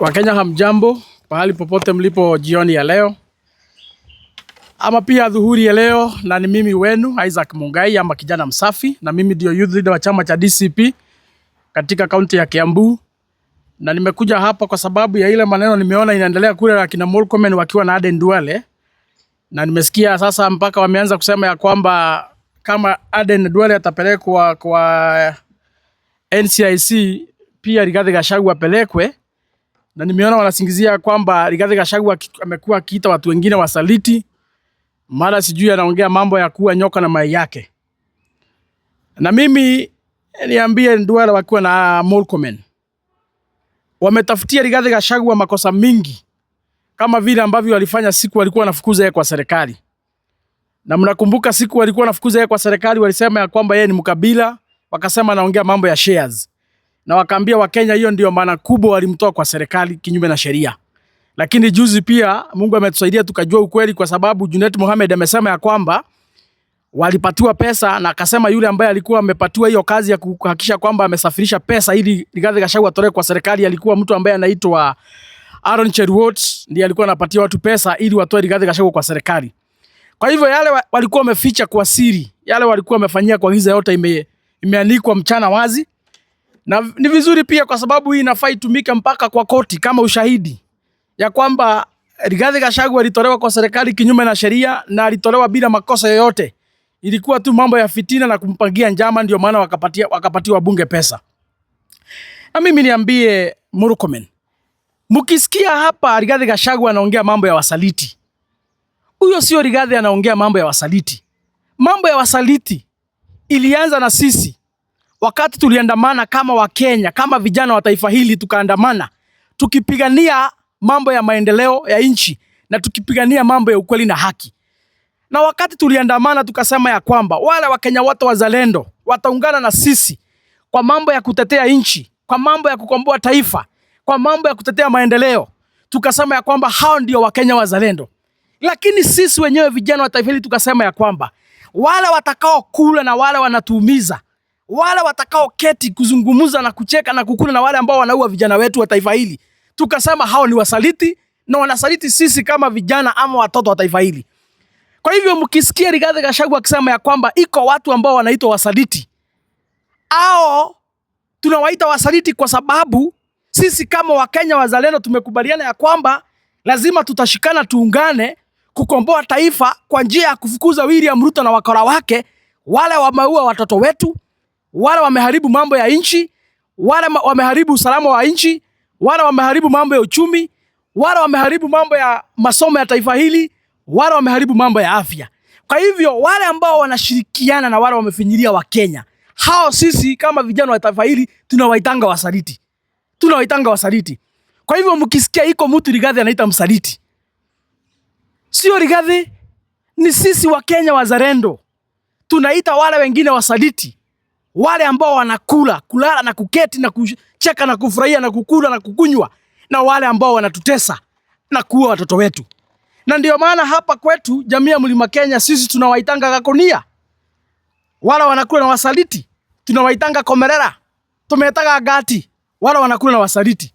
Wakenya hamjambo, pahali popote mlipo jioni ya leo ama pia dhuhuri ya leo, na ni mimi wenu Isaac Mungai ama kijana msafi, na mimi ndio youth leader wa chama cha DCP katika kaunti ya Kiambu, na nimekuja hapa kwa sababu ya ile maneno nimeona inaendelea kule akina Murkomen wakiwa na Aden Duale, na nimesikia sasa mpaka wameanza kusema ya kwamba kama Aden Duale atapelekwa kwa NCIC pia Rigathi Gachagua apelekwe, na nimeona wanasingizia kwamba Rigathi Gachagua amekuwa akiita watu wengine wasaliti, mara sijui anaongea mambo ya kuwa nyoka na mayai yake. Na mimi niambie Duale wakiwa na Murkomen wametafutia Rigathi Gachagua makosa mingi kama vile ambavyo walifanya siku walikuwa wanafukuza yeye kwa serikali. Na mnakumbuka siku walikuwa wanafukuza yeye kwa serikali walisema ya kwamba yeye ni mkabila, wakasema anaongea mambo ya shares. Na wakaambia Wakenya hiyo ndio maana kubwa walimtoa kwa serikali kinyume na sheria. Lakini juzi pia Mungu ametusaidia tukajua ukweli, kwa sababu Junet Mohamed amesema ya kwamba walipatiwa pesa na akasema yule ambaye alikuwa amepatiwa hiyo kazi ya kuhakikisha kwamba amesafirisha pesa ili Rigathi Gachagua atolewe kwa serikali alikuwa mtu ambaye anaitwa Aaron Cheruiyot, ndiye alikuwa anapatia watu pesa ili watoe Rigathi Gachagua kwa serikali. Kwa hivyo yale walikuwa wameficha kwa siri, yale walikuwa wamefanyia kwa giza yote imeanikwa mchana wazi. Na ni vizuri pia kwa sababu hii inafaa itumike mpaka kwa koti kama ushahidi ya kwamba Rigathi Gachagua alitolewa kwa serikali kinyume na sheria na alitolewa bila makosa yoyote. Ilikuwa tu mambo ya fitina na kumpangia njama, ndio maana wakapatiwa bunge pesa. Na mimi niambie Murkomen, mkisikia hapa Rigathi Gachagua anaongea mambo ya wasaliti, huyo sio Rigathi anaongea mambo ya wasaliti. Mambo ya wasaliti ilianza na sisi wakati tuliandamana kama Wakenya, kama vijana wa taifa hili, tukaandamana tukipigania mambo ya maendeleo ya nchi na tukipigania mambo ya ukweli na haki. Na wakati tuliandamana tukasema ya kwamba wale Wakenya wote wazalendo wataungana na sisi kwa mambo ya kutetea nchi, kwa mambo ya kukomboa taifa, kwa mambo ya kutetea maendeleo, tukasema ya kwamba hao ndio Wakenya wazalendo. Lakini sisi wenyewe vijana wa taifa hili tukasema ya kwamba wale watakao kula na wale wanatuumiza, wale watakao keti kuzungumza na kucheka na kukula na wale ambao wanaua vijana wetu wa taifa hili, tukasema hao ni wasaliti na wanasaliti sisi kama vijana ama watoto wa taifa hili. Kwa hivyo mkisikia Rigathi Gachagua akisema ya kwamba iko watu ambao wanaitwa wasaliti, ao tunawaita wasaliti kwa sababu sisi kama Wakenya wazalendo tumekubaliana ya kwamba lazima tutashikana, tuungane kukomboa taifa kwa njia ya kufukuza William Ruto na wakora wake, wale wameua watoto wetu, wale wameharibu mambo ya nchi, wale wameharibu usalama wa nchi, wale wameharibu mambo ya uchumi, wale wameharibu mambo ya masomo ya taifa hili, wale wameharibu mambo ya afya. Kwa hivyo wale ambao wanashirikiana na wale wamefinyilia Wakenya, hao sisi kama vijana wa taifa hili tunawaitanga wasaliti, tunawaitanga wasaliti. Kwa hivyo mkisikia iko mtu Rigathi anaita msaliti, sio Rigathi, ni sisi Wakenya wazalendo tunaita wale wengine wasaliti, wale ambao wanakula kulala na kuketi na kucheka na kufurahia na kukula na kukunywa, na wale ambao wanatutesa na kuua watoto wetu. Na ndio maana hapa kwetu jamii ya Mlima Kenya sisi tunawaitanga gakonia, wale wanakula na wasaliti tunawaitanga komerera, tumetaga gati, wale wanakula na wasaliti.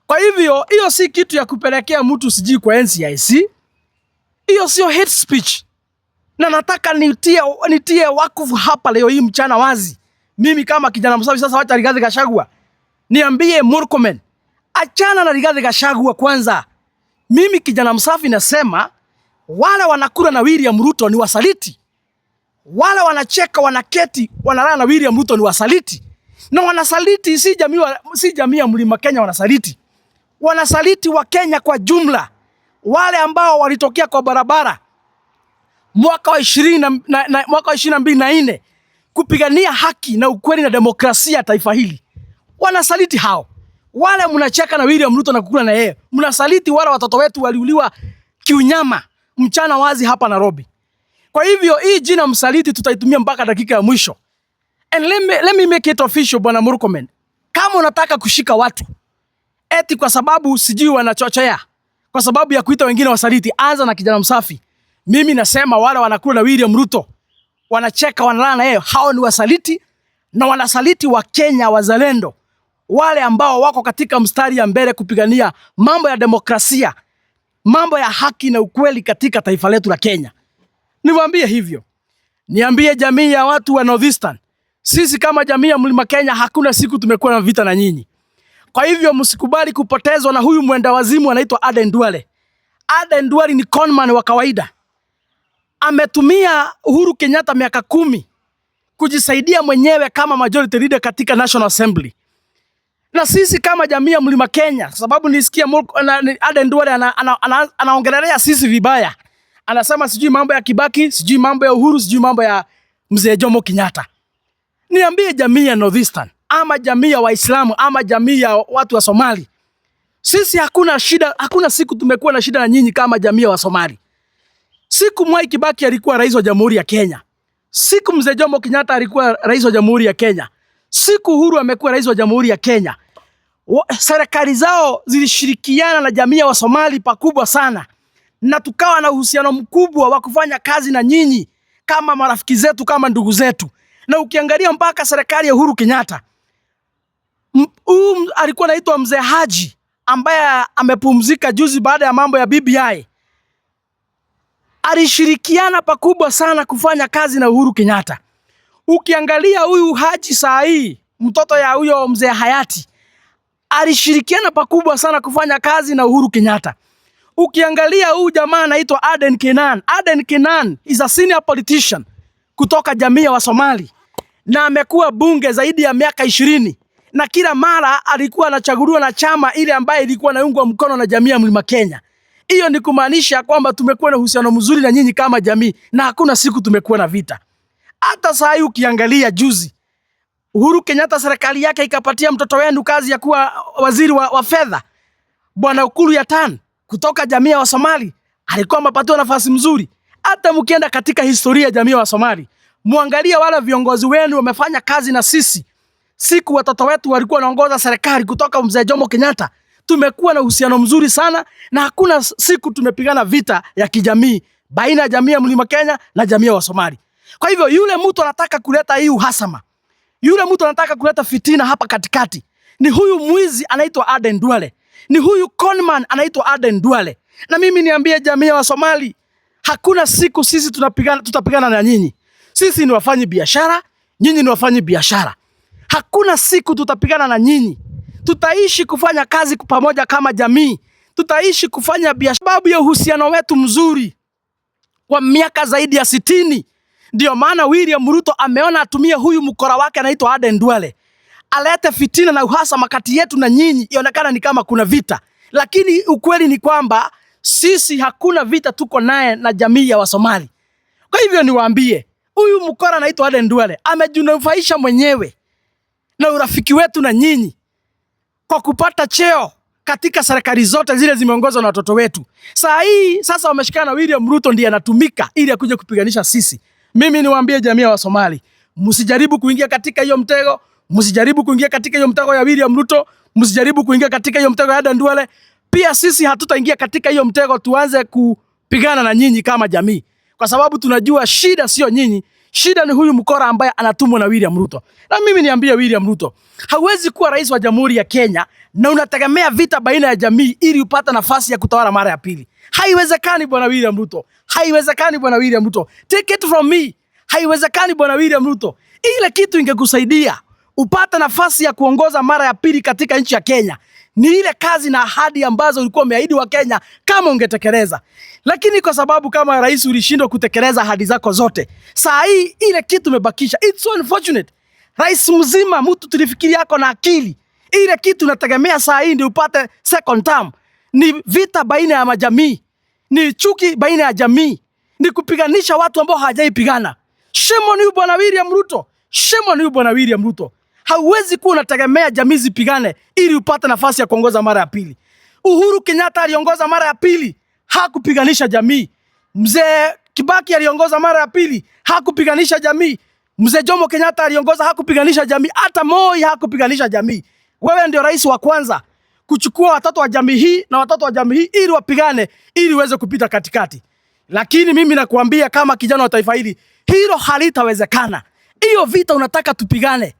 Kwa hivyo hiyo si kitu ya kupelekea mtu sijui kwa NCIC, hiyo sio hate speech na nataka nitie wakufu hapa leo hii mchana wazi. Mimi kama kijana msafi sasa, wacha Rigathi Gachagua niambie Murkomen, achana na Rigathi Gachagua kwanza. Mimi kijana msafi nasema wale wanakula na William Ruto ni wasaliti, wale wanacheka wanaketi wanalala na William Ruto ni wasaliti, na wanasaliti si jamii ya Mlima Kenya, wanasaliti wanasaliti wa Kenya kwa jumla, wale ambao walitokea kwa barabara mwaka wa ishirini na mwaka wa 2024 kupigania haki na ukweli na demokrasia ya taifa hili. Wanasaliti hao. Wale mnacheka na William Ruto na kukula na yeye, mnasaliti wale watoto wetu waliuliwa kiunyama mchana wazi hapa Nairobi. Kwa hivyo hii jina msaliti tutaitumia mpaka dakika ya mwisho. And let me make it official, Bwana Murkomen. Kama unataka kushika watu eti kwa sababu sijui wanachochea, kwa sababu ya kuita wengine wasaliti, anza na kijana msafi. Mimi nasema wale wanakula na William Ruto, wanacheka wanalala na yeye, hao ni wasaliti na wanasaliti wa Kenya wazalendo. wale ambao wako katika mstari ya mbele kupigania mambo ya demokrasia, mambo ya haki na ukweli katika taifa letu la Kenya. Niwaambie hivyo, niambie jamii ya watu wa Northeastern, sisi kama jamii ya Mlima Kenya hakuna siku tumekuwa na vita na nyinyi. Kwa hivyo msikubali kupotezwa na huyu mwenda wazimu anaitwa Aden Duale. Aden Duale ni conman wa kawaida. Ametumia Uhuru Kenyatta miaka 10 kujisaidia mwenyewe kama majority leader katika National Assembly. Na sisi kama jamii ya Mlima Kenya, sababu nilisikia Aden Duale anaongelelea sisi vibaya. Anasema sijui mambo ya Kibaki, sijui mambo ya Uhuru, sijui mambo ya Mzee Jomo Kenyatta. Niambie jamii ya Northeastern ama jamii ya Waislamu ama jamii ya watu wa Somali, sisi hakuna shida, hakuna siku tumekuwa na shida na nyinyi kama jamii ya Wasomali. Siku Mwai Kibaki alikuwa rais wa Jamhuri ya Kenya, siku Mzee Jomo Kenyatta alikuwa rais wa Jamhuri ya Kenya, siku Uhuru amekuwa rais wa Jamhuri ya Kenya, serikali zao zilishirikiana na jamii ya Wasomali pakubwa sana, na tukawa na uhusiano mkubwa wa kufanya kazi na nyinyi kama marafiki zetu, kama ndugu zetu. Na ukiangalia mpaka serikali ya Uhuru Kenyatta, huyu alikuwa anaitwa Mzee Haji ambaye amepumzika juzi baada ya mambo ya BBI, alishirikiana pakubwa sana kufanya kazi na Uhuru Kenyatta. Ukiangalia huyu Haji saa hii, mtoto ya huyo mzee hayati, alishirikiana pakubwa sana kufanya kazi na Uhuru Kenyatta. Ukiangalia huyu jamaa anaitwa Aden Kenan. Aden Kenan is a senior politician kutoka jamii ya Wasomali na amekuwa bunge zaidi ya miaka 20 na kila mara alikuwa anachaguliwa na chama ile ambaye ilikuwa inaungwa mkono na jamii ya Mlima Kenya. Hiyo ni kumaanisha kwamba tumekuwa na uhusiano mzuri na nyinyi kama jamii na hakuna siku tumekuwa na vita. Hata saa hii ukiangalia juzi Uhuru Kenyatta serikali yake ikapatia mtoto wenu kazi ya kuwa waziri wa fedha, Bwana Ukur Yatani kutoka jamii ya Wasomali alikuwa amepatiwa nafasi mzuri. Hata mkienda katika historia ya jamii ya Wasomali, muangalie wale viongozi wenu wamefanya kazi na sisi. Siku watoto wetu walikuwa wanaongoza serikali kutoka Mzee Jomo Kenyatta, tumekuwa na uhusiano mzuri sana na hakuna siku tumepigana vita ya kijamii baina ya jamii ya Mlima Kenya na jamii ya Wasomali. Kwa hivyo yule mtu anataka kuleta hii uhasama, yule mtu anataka kuleta fitina hapa katikati ni huyu mwizi anaitwa Aden Duale, ni huyu conman anaitwa Aden Duale. Na mimi niambie jamii ya Wasomali, hakuna siku sisi tutapigana na nyinyi. Sisi ni wafanyi biashara, nyinyi ni wafanyi biashara. Hakuna siku tutapigana na nyinyi. Tutaishi kufanya kazi pamoja kama jamii, tutaishi kufanya biashara sababu ya uhusiano wetu mzuri kwa miaka zaidi ya 60. Ndio maana William Ruto ameona atumie huyu mkora wake anaitwa Aden Duale alete fitina na uhasama kati yetu na nyinyi, ionekana ni kama kuna vita, lakini ukweli ni kwamba sisi hakuna vita tuko naye na jamii ya Wasomali. Kwa hivyo niwaambie, huyu mkora anaitwa Aden Duale amejinufaisha mwenyewe na urafiki wetu na nyinyi kwa kupata cheo katika serikali zote zile zimeongozwa na watoto wetu. Saa hii sasa wameshikana na William Ruto ndiye anatumika ili akuje kupiganisha sisi. Mimi niwaambie jamii ya Wasomali, msijaribu kuingia katika hiyo mtego, msijaribu kuingia katika hiyo mtego ya William Ruto, msijaribu kuingia katika hiyo mtego ya Aden Duale. Pia sisi hatutaingia katika hiyo mtego tuanze kupigana na nyinyi kama jamii, kwa sababu tunajua shida sio nyinyi, shida ni huyu mkora ambaye anatumwa na William Ruto. Na mimi niambie William Ruto, hauwezi kuwa rais wa Jamhuri ya Kenya na unategemea vita baina ya jamii ili upate nafasi ya kutawala mara ya pili. Haiwezekani bwana William Ruto, haiwezekani bwana William Ruto. Take it from me, haiwezekani bwana William Ruto. Ile kitu ingekusaidia upate nafasi ya kuongoza mara ya pili katika nchi ya Kenya ni ile kazi na ahadi ambazo ulikuwa umeahidi wa Kenya kama ungetekeleza. Lakini kwa sababu kama rais ulishindwa kutekeleza ahadi zako zote, saa hii ile kitu umebakisha. It's so unfortunate. Rais mzima mtu tulifikiri yako na akili, ile kitu unategemea saa hii ndio upate second term ni vita baina ya majamii, ni chuki baina ya jamii, ni kupiganisha watu ambao hawajaipigana. Shame on you bwana William Ruto, shame on you bwana William Ruto. Hauwezi kuwa unategemea jamii zipigane ili upate nafasi ya kuongoza mara ya pili. Uhuru Kenyatta aliongoza mara ya pili, hakupiganisha jamii. Mzee Kibaki aliongoza mara ya pili, hakupiganisha jamii. Mzee Jomo Kenyatta aliongoza, hakupiganisha jamii. Hata Moi hakupiganisha jamii. Wewe ndio rais wa kwanza kuchukua watoto wa jamii hii na watoto wa jamii hii ili wapigane ili uweze kupita katikati. Lakini mimi nakuambia kama kijana wa taifa hili, hilo halitawezekana. Hiyo vita unataka tupigane,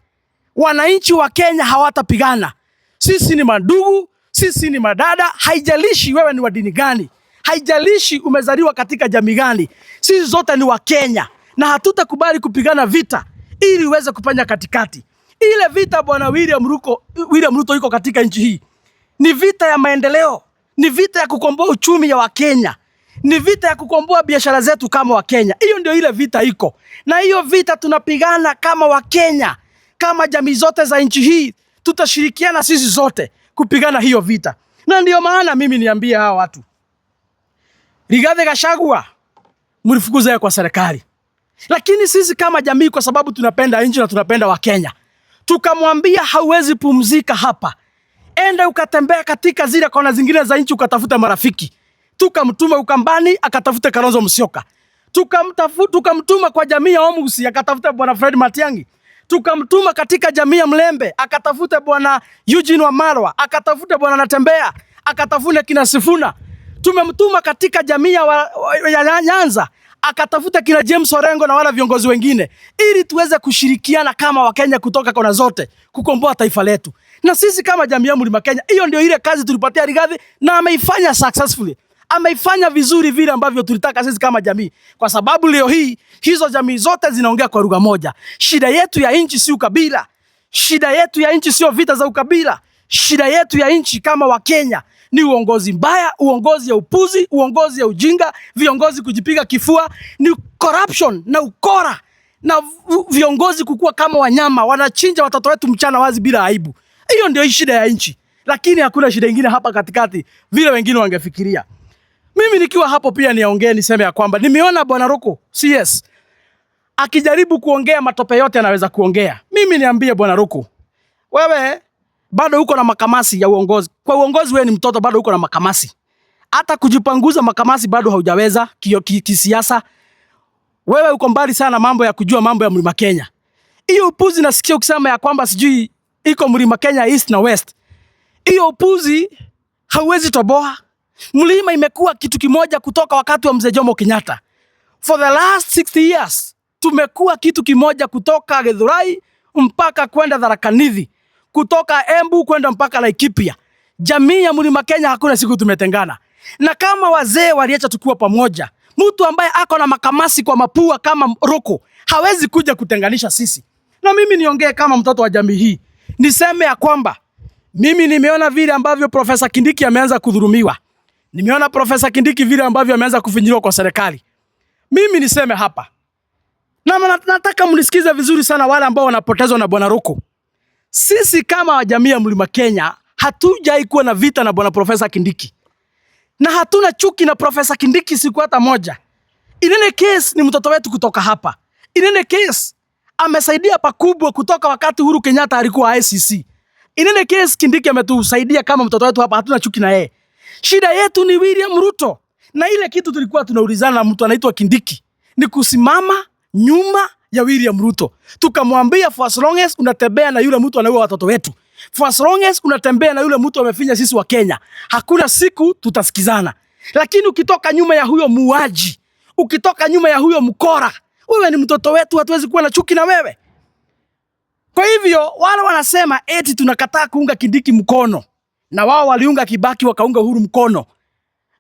wananchi wa Kenya hawatapigana. Sisi ni mandugu, sisi ni madada, haijalishi wewe ni wa dini gani, haijalishi umezaliwa katika jamii gani, sisi zote ni Wakenya na hatutakubali kupigana vita ili uweze kupenya katikati. Ile vita bwana William Ruto iko katika nchi hii ni vita ya maendeleo, ni vita ya kukomboa uchumi ya Wakenya, ni vita ya kukomboa biashara zetu kama Wakenya. Hiyo ndio ile vita iko, na hiyo vita tunapigana kama Wakenya, kama jamii zote za nchi hii, tutashirikiana sisi zote kupigana hiyo vita, na ndio maana mimi niambie hawa watu, Rigathi Gachagua mlifukuza yeye kwa serikali, lakini sisi kama jamii, kwa sababu tunapenda nchi na tunapenda Wakenya, tukamwambia hauwezi pumzika hapa, enda ukatembea katika zile kona zingine za nchi ukatafuta marafiki. Tukamtuma Ukambani akatafute Kalonzo Musyoka, tukamtuma kwa jamii ya Omusi akatafute bwana Fred Matiang'i, tukamtuma katika jamii ya Mlembe akatafute bwana Eugene Wamalwa, akatafute bwana Natembea, akatafute kina Sifuna. Tumemtuma katika jamii ya Nyanza akatafuta kina James Orengo na wala viongozi wengine, ili tuweze kushirikiana kama Wakenya kutoka kona zote kukomboa taifa letu. Na sisi kama jamii ya Mlima Kenya, hiyo ndio ile kazi tulipatia Rigathi na ameifanya successfully. Ameifanya vizuri vile ambavyo tulitaka sisi kama jamii, kwa sababu leo hii hizo jamii zote zinaongea kwa lugha moja. Shida yetu ya nchi si ukabila, shida yetu ya nchi sio vita za ukabila. Shida yetu ya nchi kama Wakenya ni uongozi mbaya, uongozi ya upuzi, uongozi ya ujinga, viongozi kujipiga kifua, ni corruption na ukora na viongozi kukua kama wanyama, wanachinja watoto wetu mchana wazi bila aibu. Hiyo ndio shida ya nchi, lakini hakuna shida ingine hapa katikati vile wengine wangefikiria. Mimi nikiwa hapo pia niongee niseme ya kwamba nimeona bwana Ruku CS akijaribu kuongea matope yote anaweza kuongea. Mimi niambie bwana Ruku, wewe bado uko na makamasi ya uongozi. Kwa uongozi wewe ni mtoto, bado uko na makamasi. Hata kujipanguza makamasi bado haujaweza kisiasa. Wewe uko mbali sana mambo ya kujua mambo ya Mlima Kenya. Hiyo upuzi nasikia ukisema ya kwamba sijui iko Mlima Kenya East na West. Hiyo upuzi hauwezi toboa. Mlima imekuwa kitu kimoja kutoka wakati wa Mzee Jomo Kenyatta. For the last 60 years tumekuwa kitu kimoja kutoka Githurai mpaka kwenda Tharaka Nithi, kutoka Embu kwenda mpaka Laikipia. Jamii ya Mlima Kenya hakuna siku tumetengana. Na kama wazee waliacha tukiwa pamoja, mtu ambaye ako na makamasi kwa mapua kama Ruku hawezi kuja kutenganisha sisi. Na mimi niongee kama mtoto wa jamii hii, niseme ya kwamba mimi nimeona vile ambavyo Profesa Kindiki ameanza kudhulumiwa. Nimeona Profesa Kindiki vile ambavyo ameanza kufinyiliwa kwa serikali. Mimi niseme hapa na nataka mnisikize vizuri sana, wale ambao wanapotezwa na bwana Ruku. Sisi kama jamii ya Mlima Kenya hatujai kuwa na vita na bwana Profesa Kindiki na hatuna chuki na Profesa Kindiki siku hata moja. In any case ni mtoto wetu kutoka hapa. In any case amesaidia pakubwa kutoka wakati Uhuru Kenyatta alikuwa ICC. In any case Kindiki ametusaidia kama mtoto wetu hapa, hatuna chuki na yeye. Shida yetu ni William Ruto. Na ile kitu tulikuwa tunaulizana na mtu anaitwa Kindiki ni kusimama nyuma ya William Ruto. Tukamwambia for as long as unatembea na yule mtu anaua watoto wetu, for as long as unatembea na yule mtu amefinya sisi Wakenya, hakuna siku tutasikizana. Lakini ukitoka nyuma ya huyo muuaji, ukitoka nyuma ya huyo mkora, wewe ni mtoto wetu, hatuwezi kuwa na chuki na wewe. Kwa hivyo wale wanasema eti tunakataa kuunga Kindiki mkono, na wao waliunga Kibaki wakaunga Uhuru mkono.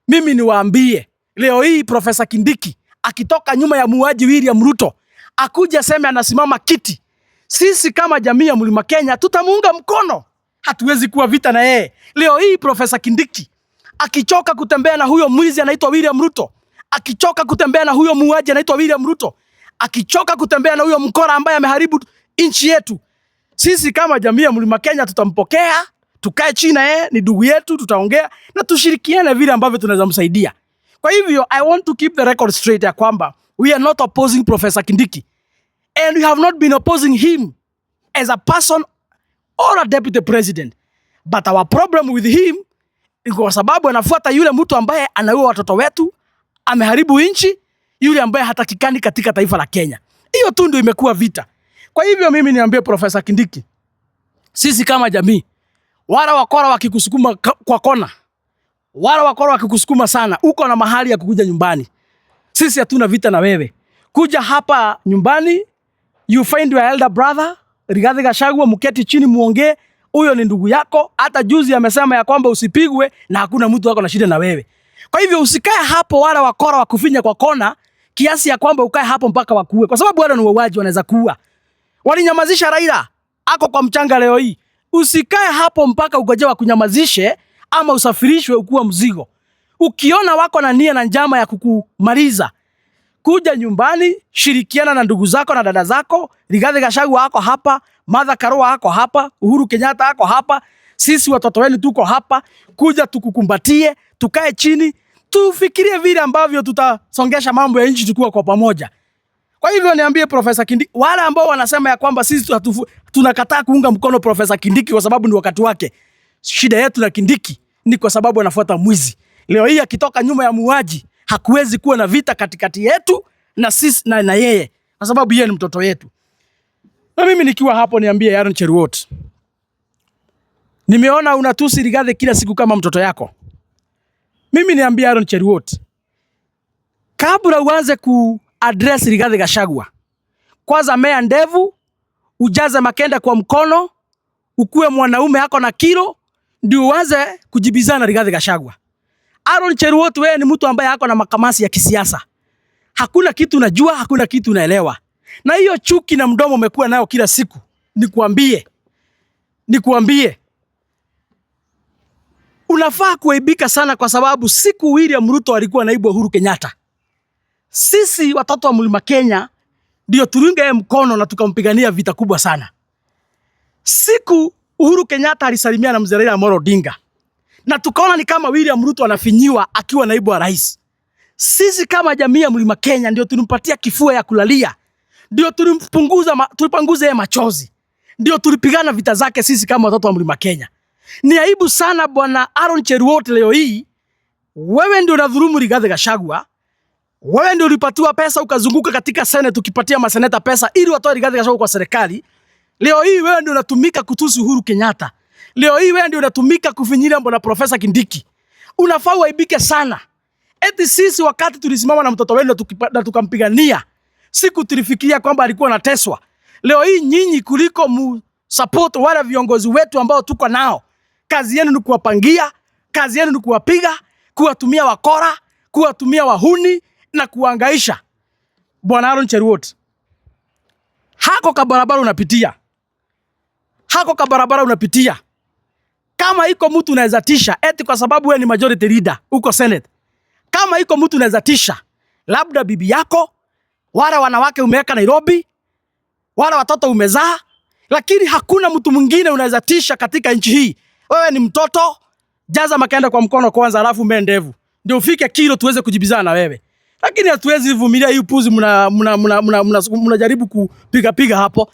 Mimi niwaambie leo hii Profesa Kindiki akitoka nyuma ya muuaji William Ruto akuja seme anasimama kiti, sisi kama jamii ya Mlima Kenya tutamuunga mkono. Hatuwezi kuwa vita na yeye. Leo hii Profesa Kindiki akichoka kutembea na huyo mwizi anaitwa William Ruto, akichoka kutembea na huyo muuaji anaitwa William Ruto, akichoka kutembea na huyo mkora ambaye ameharibu nchi yetu, sisi kama jamii ya Mlima Kenya tutampokea, tukae chini na yeye, ni ndugu yetu, tutaongea na tushirikiane vile ambavyo tunaweza msaidia. Kwa hivyo I want to keep the record straight ya kwamba we are not opposing Professor Kindiki and we have not been opposing him as a person or a deputy president, but our problem with him ni kwa sababu anafuata yule mtu ambaye anaua watoto wetu, ameharibu nchi, yule ambaye hatakikani katika taifa la Kenya. Hiyo tu ndio imekuwa vita. Kwa hivyo mimi niambie Profesa Kindiki, sisi kama jamii, wala wakora wakikusukuma kwa kona, wala wakora wakikusukuma sana, uko na mahali ya kukuja nyumbani. Sisi hatuna vita na wewe. Kuja hapa nyumbani, you find your elder brother Rigathi Gachagua, mketi chini muongee, Huyo ni ndugu yako. Hata juzi amesema ya kwamba usipigwe na hakuna mtu wako na shida na wewe. Kwa hivyo usikae hapo wala wakora wakufinya kwa kona kiasi ya kwamba ukae hapo mpaka wakuue, kwa sababu wale ni wauaji, wanaweza kuua. Walinyamazisha Raila, ako kwa mchanga leo hii. Usikae hapo mpaka ugoje wakunyamazishe ama usafirishwe ukuwa mzigo. Ukiona wako na nia na njama ya kukumaliza, kuja nyumbani, shirikiana na ndugu zako na dada zako. Rigathi Gachagua ako hapa, Martha Karua ako hapa, Uhuru Kenyatta ako hapa, sisi watoto wenu tuko hapa. Kuja tukukumbatie, tukae chini, tufikirie vile ambavyo tutasongesha mambo ya nchi tukiwa kwa pamoja. Kwa hivyo niambie Profesa Kindiki, wale ambao wanasema ya kwamba sisi tunakataa kuunga mkono Profesa Kindiki kwa sababu ni wakati wake. Shida yetu na Kindiki ni kwa sababu anafuata mwizi. Leo hii akitoka nyuma ya muuaji, hakuwezi kuwa na vita katikati yetu na sisi na yeye, kwa sababu yeye ni mtoto wetu. Na mimi nikiwa hapo niambie Aaron Cheruiyot, nimeona unatusi Rigathi kila siku kama mtoto yako. Mimi niambie Aaron Cheruiyot, kabla uanze ku address Rigathi Gachagua, kwanza mea ndevu, ujaze makenda kwa mkono, ukuwe mwanaume ako na kilo, ndio uanze kujibizana Rigathi Gachagua. Aaron Cheruiyot, wewe ni mtu ambaye ako na makamasi ya kisiasa. Hakuna kitu unajua, hakuna kitu unaelewa. Na hiyo chuki na mdomo umekuwa nayo kila siku. Nikuambie, unafaa kuaibika sana kwa sababu siku William Ruto alikuwa naibu wa Uhuru Kenyatta, sisi watoto wa Mlima Kenya ndio tuliunga yeye mkono na tukampigania vita kubwa sana. Siku Uhuru Kenyatta alisalimia na mzee Raila Amolo Odinga na tukaona ni kama William Ruto anafinyiwa akiwa naibu wa rais. Sisi kama jamii ya Mlima Kenya ndio tulimpatia kifua ya kulalia, ndio tulipanguza yeye machozi, ndio tulipigana vita zake sisi kama watoto wa Mlima Kenya. Ni aibu sana bwana Aaron Cheruiyot, leo hii wewe ndio unadhulumu Rigathi Gachagua. Wewe ndio ulipatiwa pesa ukazunguka katika Senate ukipatia maseneta pesa ili watoe Rigathi Gachagua kwa serikali. Leo hii wewe ndio unatumika kutusi Uhuru Kenyatta. Leo hii wewe ndio unatumika kufinyilia bwana Profesa Kindiki. Unafaa uaibike sana. Eti sisi wakati tulisimama na mtoto wenu na tukampigania, siku tulifikiria kwamba alikuwa anateswa. Leo hii nyinyi kuliko mu support wale viongozi wetu ambao tuko nao, kazi yenu ni kuwapangia, kazi yenu ni kuwapiga, kuwatumia wakora, kuwatumia wahuni na kuwahangaisha. Bwana Aaron Cheruiyot, hako kabarabara unapitia, hako kabarabara unapitia, kama iko mtu unaweza tisha eti kwa sababu wewe ni majority leader uko Senate, kama iko mtu unaweza tisha, labda bibi yako, wale wanawake umeweka Nairobi, wale watoto umezaa, lakini hakuna mtu mwingine unaweza tisha katika nchi hii. Wewe ni mtoto, jaza makenda kwa mkono kwanza, alafu mee ndevu ndio ufike kilo tuweze kujibizana na wewe, lakini hatuwezi vumilia hii upuzi mnajaribu kupiga piga hapo.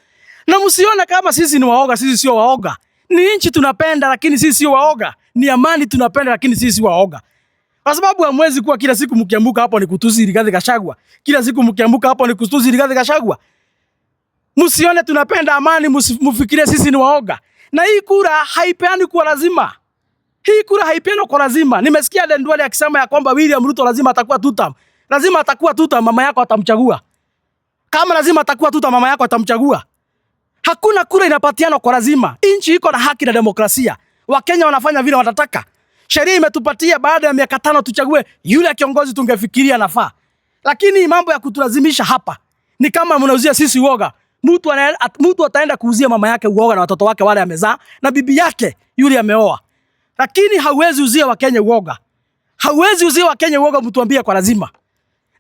Na msione kama sisi ni waoga, sisi sio waoga. Ni nchi tunapenda, lakini sisi sio waoga. Ni amani tunapenda, lakini sisi sio waoga. Kwa sababu hamwezi kuwa kila siku mkiambuka hapo ni kutusi Rigathi Gachagua. Kila siku mkiambuka hapo ni kutusi Rigathi Gachagua. Msione tunapenda amani, mfikirie sisi ni waoga. Na hii kura haipeani kwa lazima. Hii kura haipeani kwa lazima. Nimesikia Aden Duale akisema ya kwamba William Ruto lazima atakuwa two term. Lazima atakuwa two term, mama yako atamchagua. Kama lazima atakuwa two term, mama yako atamchagua. Hakuna kura inapatiana kwa lazima. Nchi iko na haki na demokrasia. Wakenya wanafanya vile watataka. Sheria imetupatia baada ya miaka 5 tuchague yule kiongozi tungefikiria nafaa. Lakini mambo ya kutulazimisha hapa ni kama mnauzia sisi uoga. Mtu ataenda kuuzia mama yake uoga na watoto wake wale amezaa na bibi yake yule ameoa. Lakini hauwezi uzia Wakenya uoga. Hauwezi uzia Wakenya uoga mtuambie kwa lazima.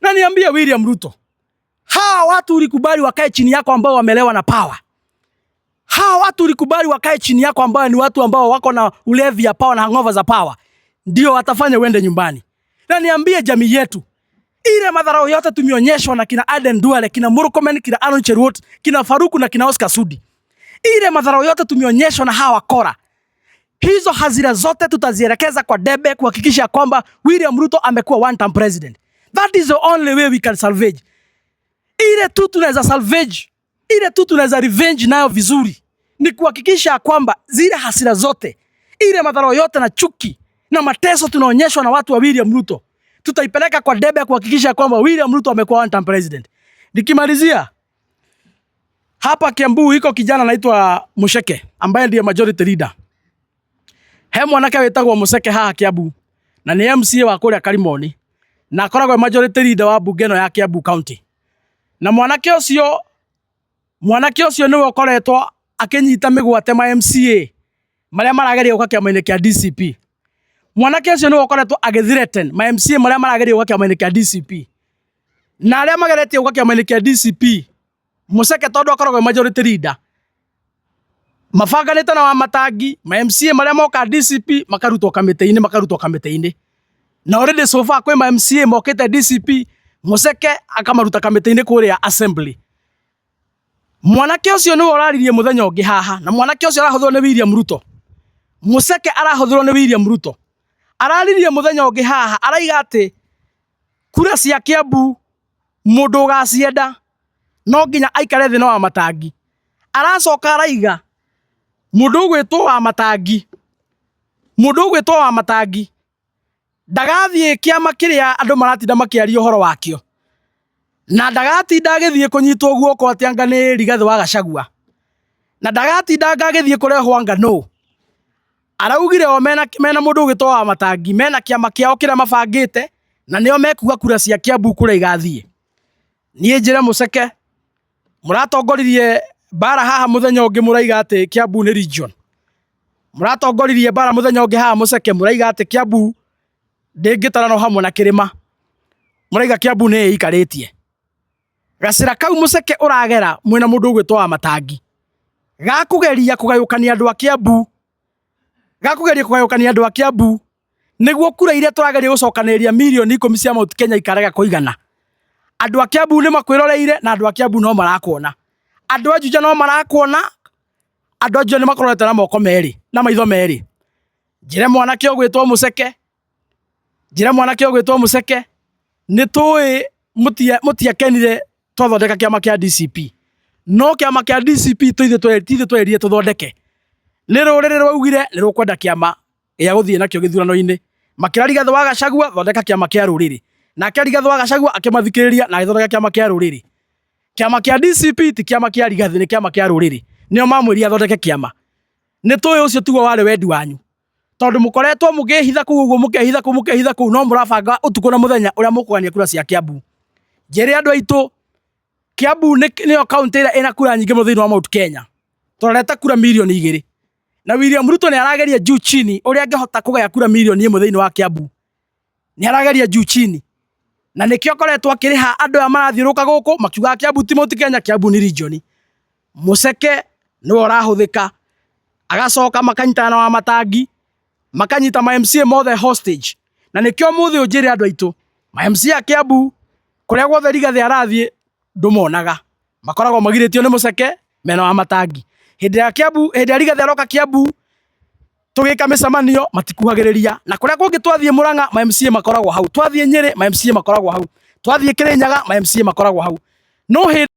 Na niambie William Ruto, hawa watu ulikubali wakae chini yako ambao wamelewa na power. Hawa watu ulikubali wakae chini yako ambao ni watu ambao wako na ulevi ya power na hangover za power. Ndio watafanya uende nyumbani. Na niambie jamii yetu, ile madharau yote tumeonyeshwa na kina Aden Duale, kina Murkomen, kina Aaron Cheruiyot, kina Faruku na kina Oscar Sudi. Ile madharau yote tumeonyeshwa na hawa wakora. Hizo hasira zote tutazielekeza kwa debe kuhakikisha kwamba William Ruto amekuwa one term president. That is the only way we can salvage. Ile tu tunaweza salvage, ile tu tunaweza revenge nayo vizuri ni kuhakikisha kwamba zile hasira zote, ile madharau yote na chuki na mateso tunaonyeshwa na watu wa William Ruto, tutaipeleka kwa debe ya kuhakikisha kwamba William Ruto amekuwa one term president. Nikimalizia, Hapa Kiambu iko kijana anaitwa Musheke ambaye ndiye majority leader. He mwanake wĩtagwo Musheke haha Kiambu na nĩ MCA wa kũrĩa Karimoni na akoragwo e majority leader wa mbunge ĩno ya Kiambu County. Na mwanake ũcio nĩwe ũkoretwo akĩnyita mĩgwate ma MCA marĩa marageria gũka kĩama-inĩ kĩa DCP. Mwanake ũcio nĩwe ũkoretwo agĩthreaten ma MCA marĩa marageria gũka kĩama-inĩ kĩa DCP. Na arĩa mageretie gũka kĩama-inĩ kĩa DCP, Muceke tondũ akoragwo e majority leader, mabanganĩte na Wamatangi, ma MCA marĩa moka DCP makarutwo kamĩtĩ-inĩ, makarutwo kamĩtĩ-inĩ. Na already so far kwĩ ma MCA mokĩte DCP, Muceke akamaruta kamĩtĩ-inĩ kũrĩa assembly. Mwanake ũcio nĩwe ũraririe mũthenya ũngĩ haha, na mwanake ũcio arahũthĩrwo nĩ William Ruto. Muceke arahũthĩrwo nĩ William Ruto. Araririe mũthenya ũngĩ haha, araiga atĩ kura cia Kiambu mũndũ ũgacienda no nginya aikare thĩ na Wamatangi. Aracoka araiga mũndũ ũgwĩtwo Wamatangi, mũndũ ũgwĩtwo Wamatangi ndagathiĩ kĩama kĩrĩa andũ maratinda makĩaria ũhoro wakĩo, na ndagatinda agĩthiĩ kũnyitwo guoko atĩ anga nĩ Rigathĩ wa Gachagua, na ndagatinda anga agĩthiĩ kũrehwo anga nũ. Araugire o mena mũndũ ũgwĩtwo Wamatangi mena kĩama kĩao kĩrĩa mabangĩte na nĩo mekuga kura cia Kiambu kũrĩa igathiĩ. Niĩ njĩre Muceke, mũratongoririe mbara haha mũthenya ũngĩ mũraiga atĩ Kiambu nĩ region. Mũratongoririe mbara mũthenya ũngĩ haha Muceke mũraiga atĩ Kiambu ndĩngĩtaranwo hamwe na kĩrĩma. Mũraiga Kiambu nĩ ĩikarĩtie. Gacĩra kau Muceke ũragera mwĩna mũndũ ũgwĩtwo Wamatangi gakũgeria kũgayũkania andũ a Kiambu, gakũgeria kũgayũkania andũ a Kiambu nĩguo kura iria tũrageria gũcokanĩrĩria mirioni 10 cia Mount Kenya ikarega kũigana. Andũ a Kiambu nĩ makwĩroreire na andũ a Kiambu no marakuona. Andũ a Juja no marakuona, andũ a Juja nĩ makũrorete na moko merĩ na maitho merĩ. Njĩre mwanake ũgwĩtwo Muceke, njĩre mwanake ũgwĩtwo Muceke, nĩ tũĩ mũtiakenire twathondeka kĩama kĩa DCP. No kĩama kĩa DCP tithuĩ twerire tũthondeke. Nĩ rũrĩrĩ rwaugire nĩ rũkwenda kĩama gĩa gũthiĩ nakĩo gĩthurano-inĩ. Makĩra Rigathĩ wa Gachagua thondeka kĩama kĩa rũrĩrĩ. Nake Rigathĩ wa Gachagua akĩmathikĩrĩria na agĩthondeka kĩama kĩa rũrĩrĩ. Kĩama kĩa DCP ti kĩama kĩa Rigathĩ, nĩ kĩama kĩa rũrĩrĩ. Nĩo mamwĩrire athondeke kĩama. Nĩ tũĩ ũcio tiguo warĩ wendi wanyu. Tondũ mũkoretwo mũkĩhitha kũu ũguo, mũkehitha kũu, mũkehitha kũu, no mũrabanga ũtukũ na mũthenya ũrĩa mũkũgania kura cia Kiambu. Njĩre andũ aitũ, Kiambu nĩyo kaũntĩ ĩrĩa ĩna kura nyingĩ mũno thĩinĩ wa Mount Kenya. Tũrorete kura mirioni 2. Na William Ruto nĩ arageria juu chini ũrĩa angĩhota kũgaya kura mirioni 1 thĩinĩ wa Kiambu. Nĩ arageria juu chini. Na nĩkĩo akoretwo akĩrĩha andũ aya marathiũrũrũka gũkũ makiugaga Kiambu ti Mount Kenya, Kiambu nĩ region. Muceke nĩwe ũrahũthĩka, agacoka makanyitana na Wamatangi, makanyita ma MCA mothe hostage. Na nĩkĩo ũmũthĩ ũyũ njĩre andũ aitũ, ma MCA a Kiambu kũrĩa guothe Rigathĩ arathiĩ ndũmonaga. Makoragwo magirĩtio nĩ Muceke mena Wamatangi. Hĩndĩ ya Kiambu, hĩndĩ ya Rigathĩ aroka Kiambu tũgĩka mĩcemanio matikuhagĩrĩria. Na kũrĩa kũngĩ twathiĩ Murang'a ma MCA makoragwo hau, twathiĩ Nyĩrĩ ma MCA makoragwo hau, twathiĩ Kĩrĩnyaga ma MCA makoragwo hau. No hĩndĩ